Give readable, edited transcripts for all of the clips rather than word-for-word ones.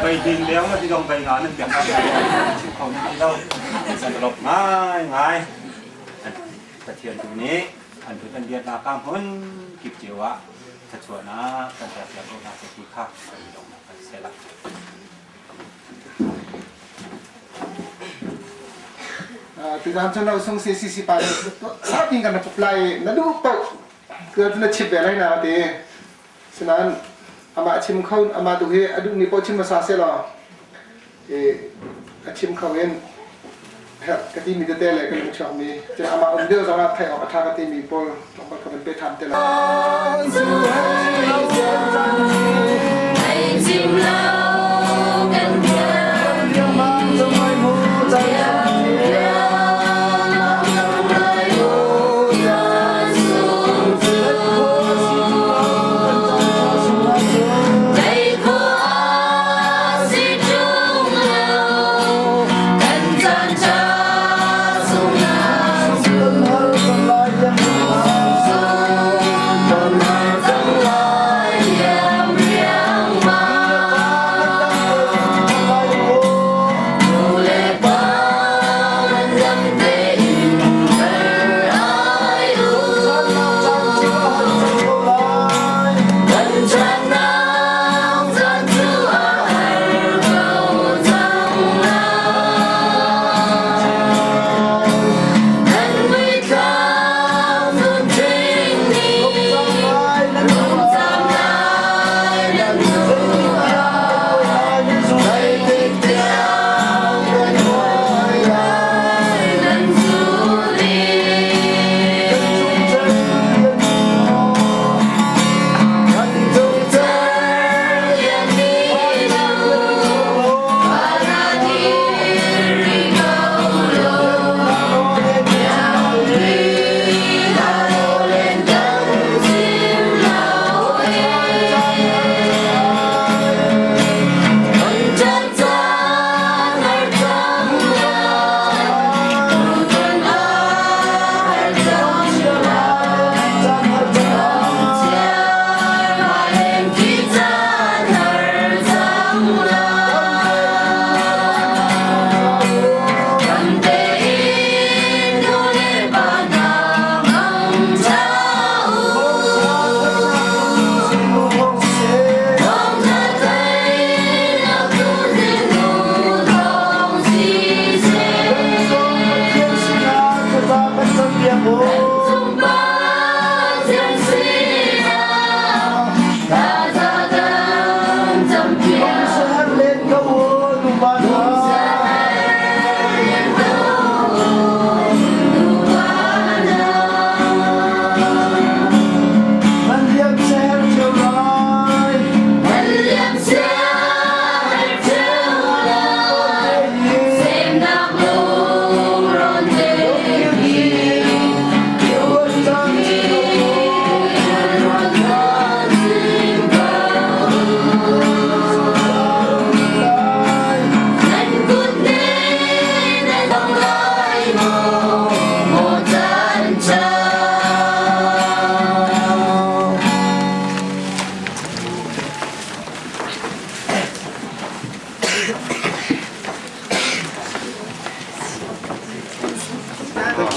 Bei ding leng na ti dong bei nga nan piak ka chim kho nan ti lo. Kan lop ngai ngai. Pathian tu nih an tu kan biaknak ka hmun kip cio ah thluachuahnak kan pek piak ko hna seh ti kha kan i lawmhnak kan si la. Tuzaan cu no sung CCC pa nih sakin kan rak lai na duh paoh tu na chip ve lai na ti. Sinain amah chim kho amah tu hi a duhmi paoh chim hmasa seh law a chim kho in herh ka timi tete le ka lung chuakmi cun amah um lio zongah theih awk a ṭha ka timi pawl tlawmpal ka van pe ṭhan te lai. Thank you.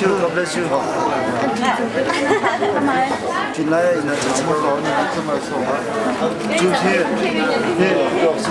God bless you. 进来，那这怎么搞呢？怎么说？就是，对，就是。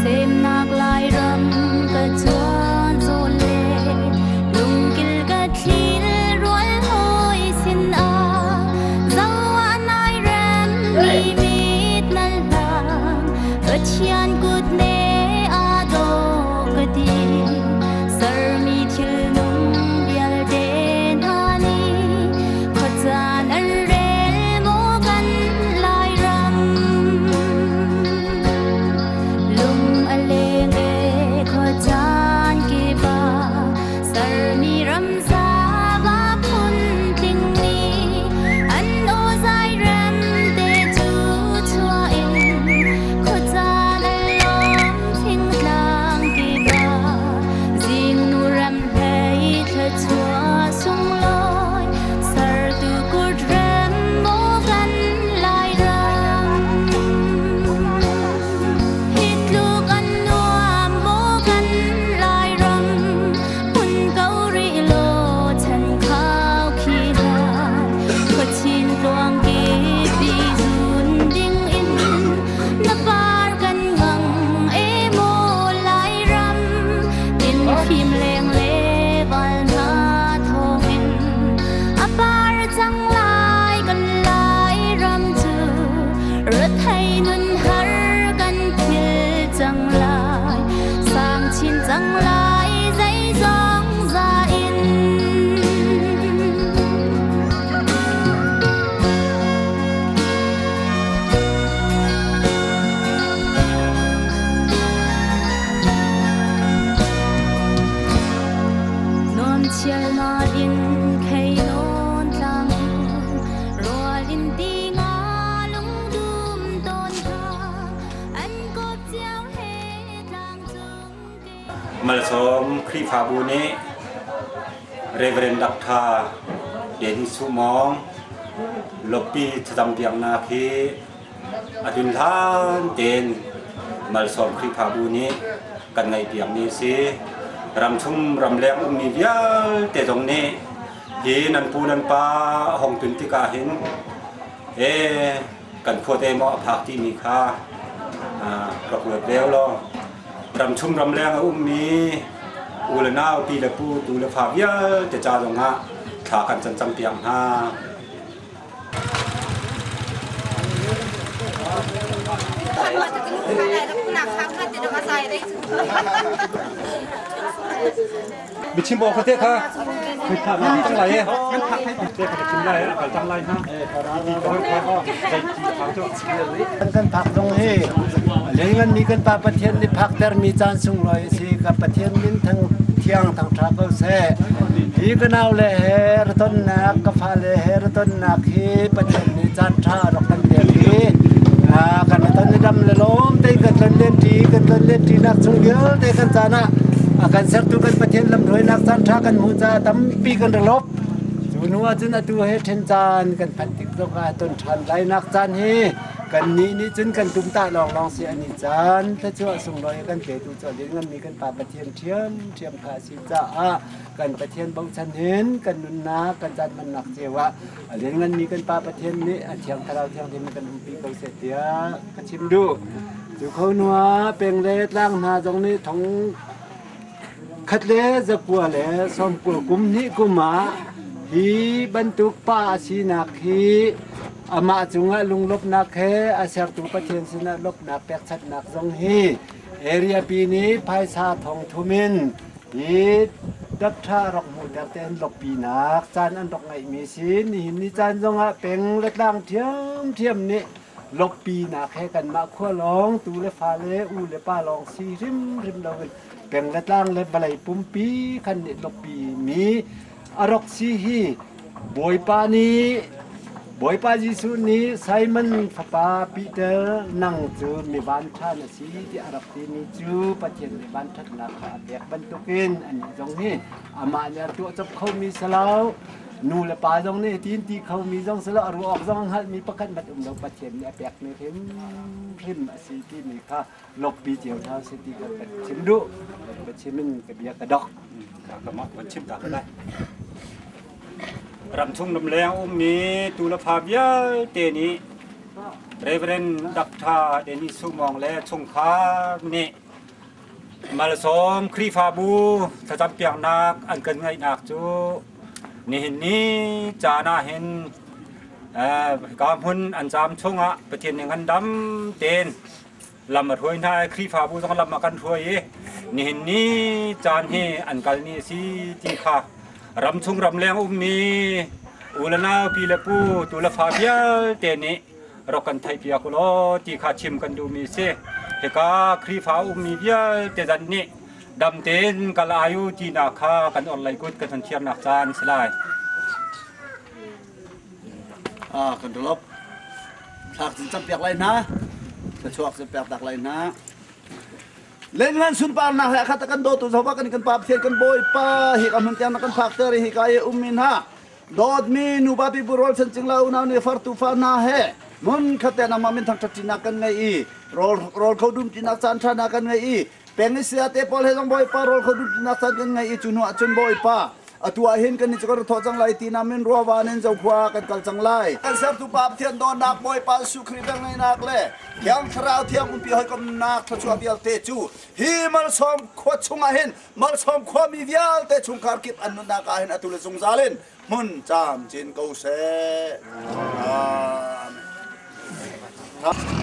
Semnak Lairam ka. cang lai zeizong za in. Nuam chialmal in khei nawn tlang rual in ti nga lungdum tawn kha an kawp cio he tlang cung ke. Malsawm Khrihfabu nih Reverend Dr. Dennis Sumong lobby thlacam piaknak hi a tlun hlan tein Malsawm Khrihfabu nih kan ngaihpiakmi a si. Ramchung ramleng ummi vialte zong nih hi nan pu nan pa a hong tun tikah hin ee kan khuate maw a phak timi kha rak ruat ve law ramchung ramleng a ummi u le nau pi le pu tu le fa vialte ca zongah thla kan can cang piak hna. Bichim bo kha te kha kha na tang lai e te kha chim lai kal tang lai ha Kan phak zong hi leingan mi kan pa Pathian nih phak ter mi caan sunglawi a si ka Pathian min thang thiang thang tha ko seh hi ka nau le he ratonnak ka fale he ratonnak hi Pathian nih caan ṭha rak kan pek i kan ton i dam le lawm te kan ton len ṭi kan ton len ṭinak chung vialte kan caan ah a kan sertu kan Pathian lamhruainak caan ṭha kan hmuh caah tampi kan ra lawp cu hnu ah cun atu he ṭhen caan kan phanh tik zongah ton ṭhan lainak caan hi kannih nih cun kan tumtah lawnglawng si ani caan thluachuah sunglawi kan petu cu a liannganmi kan Pa Pathian ṭhiamṭhiam kha a si caah kan Pathian bochan in kan nunnak kan caan hmannak cio ah a liannganmi kan Pa Pathian nih a thiang thlarau thianghlim in kan umpi ko seh tiah ka chim duh. Cu kho hnu ah peng le tlang hna zong nih thong khat le zakua le sawmkua kum hnih kum ah hi bantuk pa a sinak hi amah cungah lunglawmhnak he a sertu Pathian sinah lawmhnak pekchanhnak zong hi area pi nih phaisa thong thum in hi doctor rak hmuhter tein lawmhpinak caan an rak ngeihmi si. Nihin ni caan zongah peng le tlang ṭhiamṭhiam nih lawmhpinak he kanmah khua lawng tu le fa le u le pa lawng si hrimhrim loin peng le tlang le vawlei pumpi khan nih lawmhpimi a rak si hi Bawipa nih Bawipa Jesuh nih Simon fapa Peter nang cu mi vanṭha na si tiah a rak timi cu Pathian nih vanṭhatnak kha a pek bantukin anih zong hi amah nih a tuah cop khomi si lo nu le pa zong nih tin ti khomi zong si lo a ruah awk zong a hngalhmi pakhat hmanh um lo Pathian nih a pekmi hrimhrim a si timi kha lawmhpi cio hna usih ti kha kan chim duh. Ka chim in ka bia ka dok. Ka mah kan chim ta ko lai. Ramchung ramleng ummi tu le fa vialte nih Reverend Dr. Dennis Sumong le chungkhar nih Malsawm Khrihfabu thlacampiaknak an kan ngaihnak cu nihin ni caan ah hin ka hmun an caam chungah Pathian nih ngandam tein lam a hruai hna i Khrihfabu zong lam a kan hruai i nihin ni caan hi an kal ni a si ti kha ramchung ramleng ummi u le nau pi le pu tu le fa vialte nih rak kan theihpiak u law ti kha chim kan duhmi a si. Hika Khrihfa ummi vialte zan nih dam tein kal ai u tinak kha kan orhlei kut kan hon thiarnak caan si lai. Ah, kan rilop. Thlak cin campiak lai hna. Thluachuak cin pek tak lai hna. Lengan sunparnak he khat kan dawtu Jehovah kan kan Pa Pathian kan Bawipa hi ka hmun tiang na kan phak ter hi ka i ummi hna dawtmi nupa pipu rawl chan cing la unau ne fartu fa hna he mun khat te nangmah min thangṭhat ṭinak kan ngei i rawl rawl kho dum ṭinak caan ṭha hna kan ngei i peng i sia te pawl he zong Bawipa rawl kho dum ṭinak caan kan ngei i cu hnu ah cun Bawipa atu ah hin kan ni cu kan ra thawh cang lai ti na min ruavan in zokhua kan kal cang lai kan sertu pa Pathian dawtnak Bawipa Jesuh Khrih velngeihnak le Thiang Thlarau thiang umpi hawikomnak thluachuah vialte cu hi malsawm khua chungah hin malsawm khuami vialte chungkhar kip an nunnak ah hin atu le zungzal in hmun camcin ko seh. Amen.